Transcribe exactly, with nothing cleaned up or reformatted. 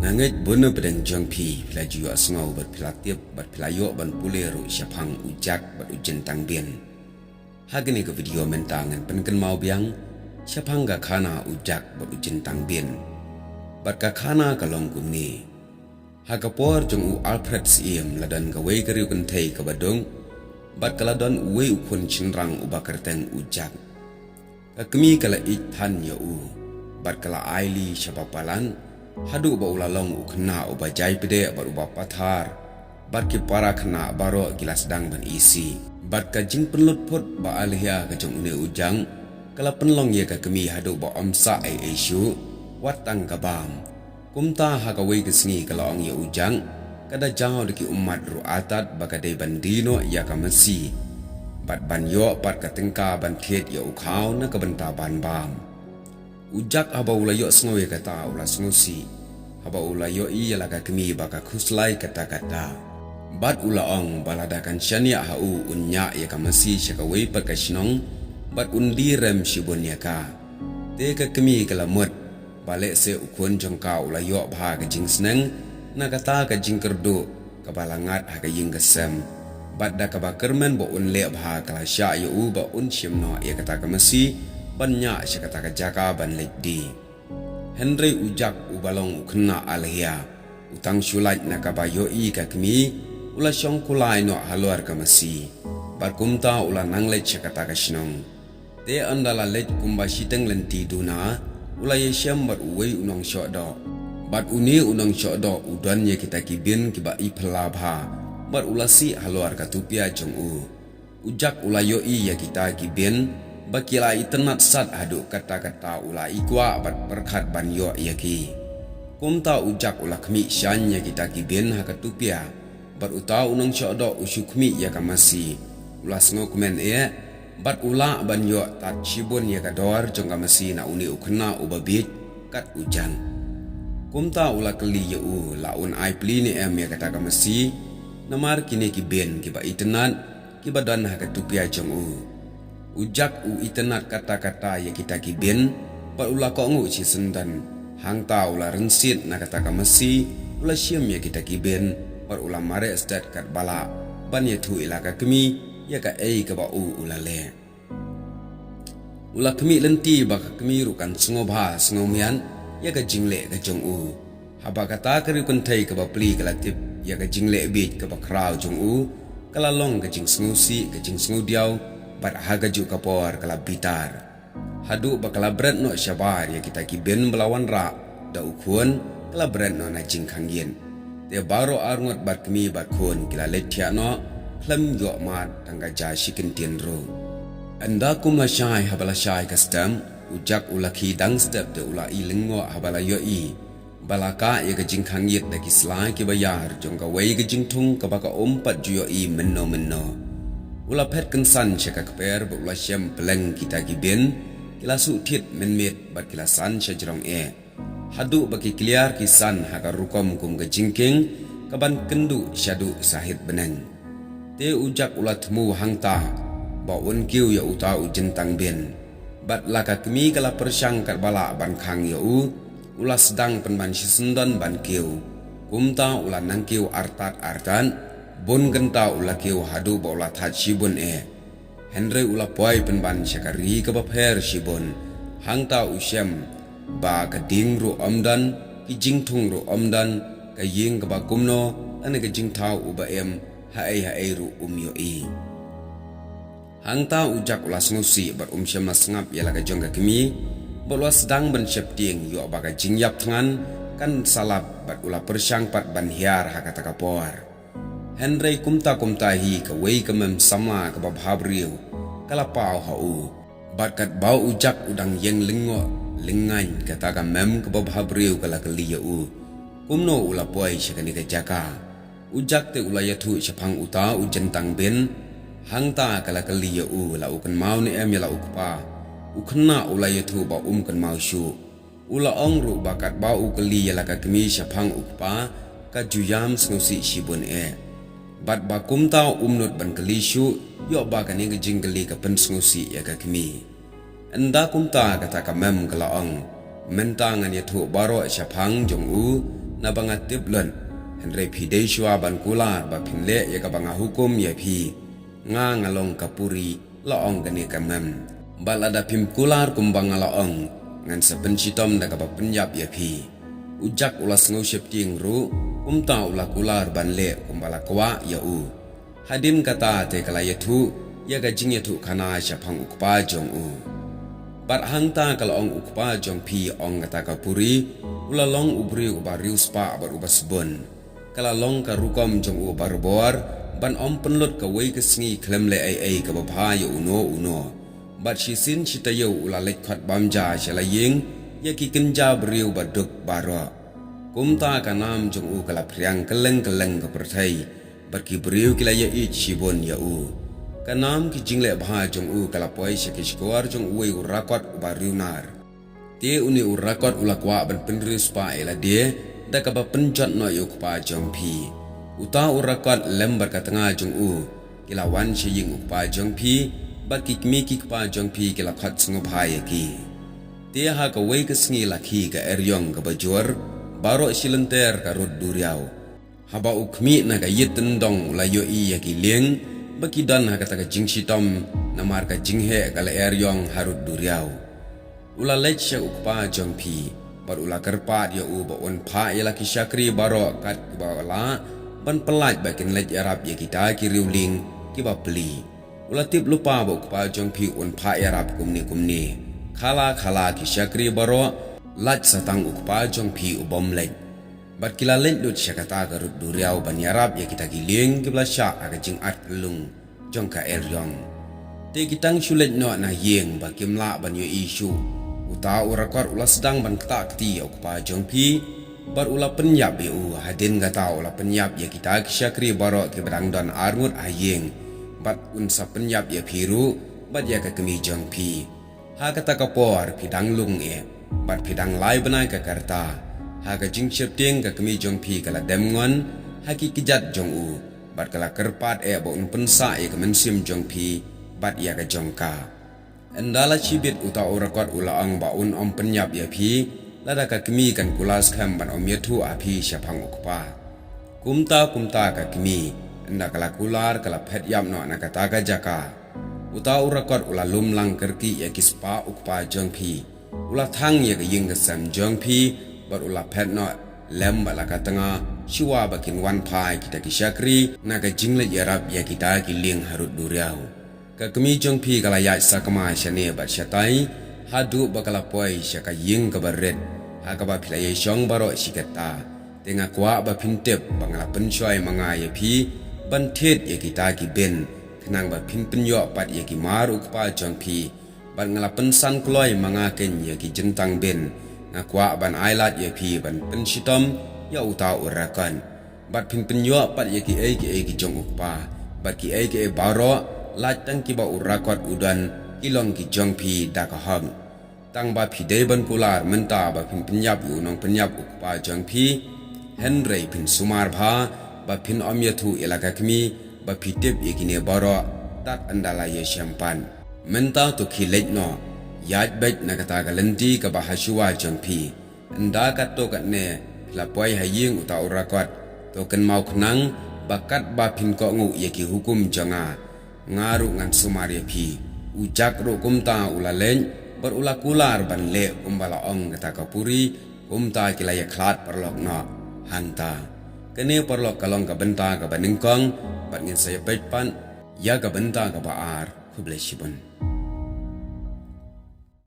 Nga ngeit bun na pdeng jong phi, phi la ju ïohsngew bad phi la tip bad phi la ïoh ban pule ruh shaphang u Jack bad u Jintang Bien. Ha kane ka video mynta ngan pynkynmaw biang shaphang ka khana u Jack bad u Jintang Bien. Bad ka khana ka long kumne. Ha ka por jong u Alfred Syiem la don kawei ka riewkynthei kaba duk, bad ka la don uwei u khun shynrang uba kyrteng u Jack. Ka kmie ka la ïeit than ïa u, bad ka la ailad sha ba palat, haduh ba u la long u khynnah uba jai pdeng bad uba pathar, bad ki para khynnah baroh ki la sdang ban isih. Bad ka jingpynlut phut ba alhia ka jong une u Jack, ka la pynlong ïa ka kmie haduh ba ym sah ei ei shuh, wat tang ka bam. Kumta ha kawei ka sngi ka la ong ïa u Jack, ka da jaw da ki ummat ruh artat ba ka dei ban die noh ïa ka masi, bad ban ïoh pat ka tyngka ban thied ïa u khaw na ka bynta ban bam. U Jack haba u la ïohsngew ïa kata u la sngewsih, haba u la ïohi ïa la ka kmie ba ka khuslai katta katta. Bad u la ong ba lada kan shaniah ha u un ñiah ïa ka masi sha kawei pat ka shnong, bad un die rem shibun ïa ka. Te ka kmie ka la mut, ba lehse u khun jong ka u la ïoh bha ka jingsneng, na kata ka jingkyrduh, kaba la ngat ha ka ïing ka sem. Bad da kaba kyrmen ba un leh bha ka la shah ïa u ba un shim noh ïa kata ka masi, ban ñiah sha kata ka jaka ban leit die. Hynrei u Jack uba long u khynnah alhia, u tang shu lait na kaba ïohi ka kmie, u la shong kulai noh halor ka masi. Bad kumta u la nang leit sha kata ka shnong. Te ynda la leit kumba shiteng lynti duna, u la ïashem bad uwei u nongshohdoh. Bad une u nongshohdoh u don ïa kita ki bin kiba i phylla bha, bad u la sih halor ka tupia jong u. U Jack u la ïohi ïa kita ki bin, ba ki la itynnad sat haduh katta katta u la ikwah bad pyrkhat ban ïoh ïa ki. Kumta u Jack u la khmih shaiñ ïa kita ki bin ha ka tupia. Bad uta u nongshohdoh u shu khmih ïa ka masi. U la sngewkmen eh, bad u lah ban ïoh tad shibun ïa ka dor jong ka masi na une u khynnah uba bieit, kat u Jack. Kumta u la kylli ïa u, la un ai plie ne em ïa kata ka masi, namar kine ki bin kiba itynnad, kiba don ha ka tupia jong u. U Jack u itynnad katta katta ïa kita ki bin, bad u la kohnguh shisyndon. Hangta u la rynsied na kata ka masi, u la shim ïa kita ki bin, bad u la mareh stet katba lah, ban ïathuh ïa la ka kmie, ïa kaei kaba u u la leh. U la khmih lynti ba ka kmie ruh kan sngewbha sngewmiat, ïa ka jingleh ka jong u. Haba kata ka riewkynthei kaba plie ka la tip, ïa ka jingleh bieit kaba khraw jong u, ka la long ka jingsngewsih, ka jingsngewdiaw, bad ha kajuh ka por ka la bitar. Haduh ba ka la bret noh shabar ïa kita ki bin ba la wanrah, da u khun, ka la bret noh na jingkhang ïit. Te baroh arngut bad kmie bad khun ki la leit thiah noh, khlem ïoh mad tang ka ja shi kyntien ruh. Ynda kum la shai haba la shai ka step, u Jack u la khie dang step te u la i lyngngoh haba la ïohi. Ba la kah ïa ka jingkhang ïit da ki sla kiba ïar jong kawei ka jingthung kaba ka um pat ju ïohi mynno mynno. U la phet kynsan sha ka kper bad u la shem pylleng kita ki bin, ki la suh thied mynmiet bad ki la san sha jrong eh. Haduh ba ki kliar ki san ha ka rukom kum ka jingkieng, kaban kynduh shaduh sahit bneng. Te u Jack u la thmu hangta, ba un kiew ïa uta u Jintang Bien. Bad la ka kmie ka la pyrshang katba lah ban khang ïa u, u la sdang pynban shisyndon ban kiew. Kumta u la nang kiew artat artat, bun kynta u la kiew haduh ba u la thait shibun eh. Hynrei u la poi pynban sha ka ri kaba pher shibun. Hangta u shem, ba ka dieng ruh ym don, ki jingthung ruh ym don, ka ïing kaba kumno, lane ka jingthaw uba im, haei haei ruh um ïohi. Hangta u Jack u la sngewsih bad um shym la sngap ïa la ka jong ka kmie, bad u la sdang ban sheptieng ïoh ba ka jingïap thngan, kan sa lap bad u la pyrshang pat ban hiar ha kata ka por. Hynrei kumta kumta hi kawei ka mem samla kaba bhabriew, ka la paw ha u. Bad katba u Jack u dang ïeng lyngngoh, lyngngoh kata ka mem kaba bhabriew ka la kylli ïa u. Kumno u la poi sha kane ka jaka. U Jack te u la ïathuh shaphang uta u Jintang Bien. Hangta ka la kylli ïa u la u kynmaw ne em ïa la u kpa. U khynnah u la ïathuh ba um kynmaw shuh. U la ong ruh ba katba u kylli ïa la ka kmie shaphang u kpa, ka ju ïam sngewsih shibun eh. Bad ba kumta um nud ban kylli shuh, ïoh ba kane ka jingkylli ka pynsngewsih ïa ka kmie. Ynda kumta kata ka mem ka la ong. Mynta ngan ïathuh baroh shaphang jong u, naba nga tip lut, hynrei phi dei shuwa ban kular ba phin leh ïa kaba nga hukum ïa phi. Nga nga long ka puri, la ong kane ka mem. Bad lada phim kular kumba nga la ong, ngan sa pynshitom da kaba pynïap ïa phi. U Jack u la sngew sheptieng ruh, kumta u la kular ban leh kumba la kwah ïa u. Hadien kata te ka la ïathuh ïa ka jingïathuhkhana shaphang u kpa jong u. Bad hangta ka la ong, u kpa jong phi, ong kata ka puri, u la long u briew uba riewspah bad uba sbun. Ka la long ka rukom jong u barabor ban ym pynlut kawei ka sngi khlem leh ei ei kaba bha ïa uno uno. Bad shisien shi taïew u la leit khot bam ja sha la ïing ïa ki kynja briew ba duk baroh. Kumta ka nam jong u ka la phriang kylleng kylleng ka pyrthei, bad ki briew ki la ïa-ïeit shibun ïa u. Ka nam ki jingleh bha jong u ka la poi sha ki shkor jong uwei u rakot uba riewnar. Te une u rakot u la kwah ban pynriewspah ïa lade da kaba pynjot noh ïa u kpa jong phi. Uta u rakot lem bad ka tnga jong u ki la wan sha ïing u kpa jong phi, bad ki kmie ki kpa jong phi ki la khot sngewbha ïa ki. Te ha kawei ka sngi la khie ka eriong kaba jur, baroh shi lynter ka rud duriaw. Haba u khmih na ka ïit tyndong u la ïohi ïa ki lieng ba ki don ha kata ka jingshitom namar ka jingheh ka la eriong ha rud duriaw. U la leit sha u kpa jong phi, bad u la kyrpad ïa u ba un phah ïa la ki shakri baroh kat kiba lah ban pyllait ba kin leit ïarap ïa kita ki riewlieng kiba plie. U la tip lypa ba u kpa jong phi un phah ïarap kumne kumne. Khala khala ki shakri baroh, lait sa tang u kpa jong phi u bym leit. Bad ki la leit lut sha kata ka rud duriaw ban ïarap ïa kita ki lieng kiba la shah ha ka jingat kyllung jong ka eriong. Te ki tang shu leit noh na ïing ba kim lah ban ïohi shuh. Uta u rakot u la sdang ban ktah kti ïa u kpa jong phi, bad u la pynïap ïa u. Hadien kata u la pynïap ïa kita ki shakri baroh kiba dang don arngut ha ïing, bad un sa pynïap ïa phi ruh bad ïa ka kmie jong phi. Ha kata ka por phi dang lung eh, bad phi dang lai bnai ka rta. Ha ka jingsheptieng ka kmie jong phi ka la dem ngon ha ki kjat jong u, bad ka la kyrpad eh ba un pynsah ïa ka mynsiem jong phi bad ïa ka jong ka. Ynda la shibit uta u rakot u la ong ba un ym pynïap ïa phi lada ka kmie kan kular skhem ban ym ïathuh ha phi shaphang u kpa. Kumta kumta ka kmie, ynda ka la kular ka la phet ïap noh na kata ka jaka. Uta u rakot u la lum lang kyrkieh ïa ki spah u kpa jong phi. U la thang ïa ka ïing ka sem jong phi, bad u la phet noh lem bad la ka tnga, shuwa ba kin wan phai kita ki shakri na ka jingleit ïarap ïa kita ki lieng ha rud duriaw. Ka kmie jong phi ka la ïaid sakma shane bad shatai, haduh ba ka la poi sha ka ïing kaba rit, ha kaba phi la ïashong baroh shi katta. Te nga kwah ba phin tip ba nga la pynshoi ma nga ïa phi ban thied ïa kita ki bin, khnang ba phin pynïoh pat ïa ki mar u kpa jong phi. Bad nga la pynsan kloi ma nga keiñ ïa ki jyntang bin. Nga kwah ban ailad ïa phi ban pynshitom ïa uta u rakot. Bad phin pynïoh pat ïa kiei kiei ki jong u kpa, bad kiei kiei baroh, lait tang kiba u rakot u don, ki long ki jong phi da ka hok. Tang ba phi dei ban kular mynta ba phin pynïap ïa u nongpynïap u kpa jong phi. Hynrei phin sumar bha ba phin ym ïathuh ïa la ka kmie ba phi tip ïa kine baroh tad ynda la ïashem pat. Mynta to khie leit noh, ïaid beit na kata ka lynti kaba hashuwa jong phi. Ynda katto katne phi la poi ha ïing uta u rakot, to kynmaw khnang ba katba phin kohnguh ïa ki hukum jong nga, nga ruh ngan sumar ïa phi. U Jack ruh kumta u la leit bad u la kular ban leh kumba la ong kata ka puri. Kumta ki la ïakhlad paralok noh hangta. Kane paralok ka long ka bynta kaba nyngkong, bad ngin sa ïa peit pat ïa ka bynta kaba ar. Khublei shibun.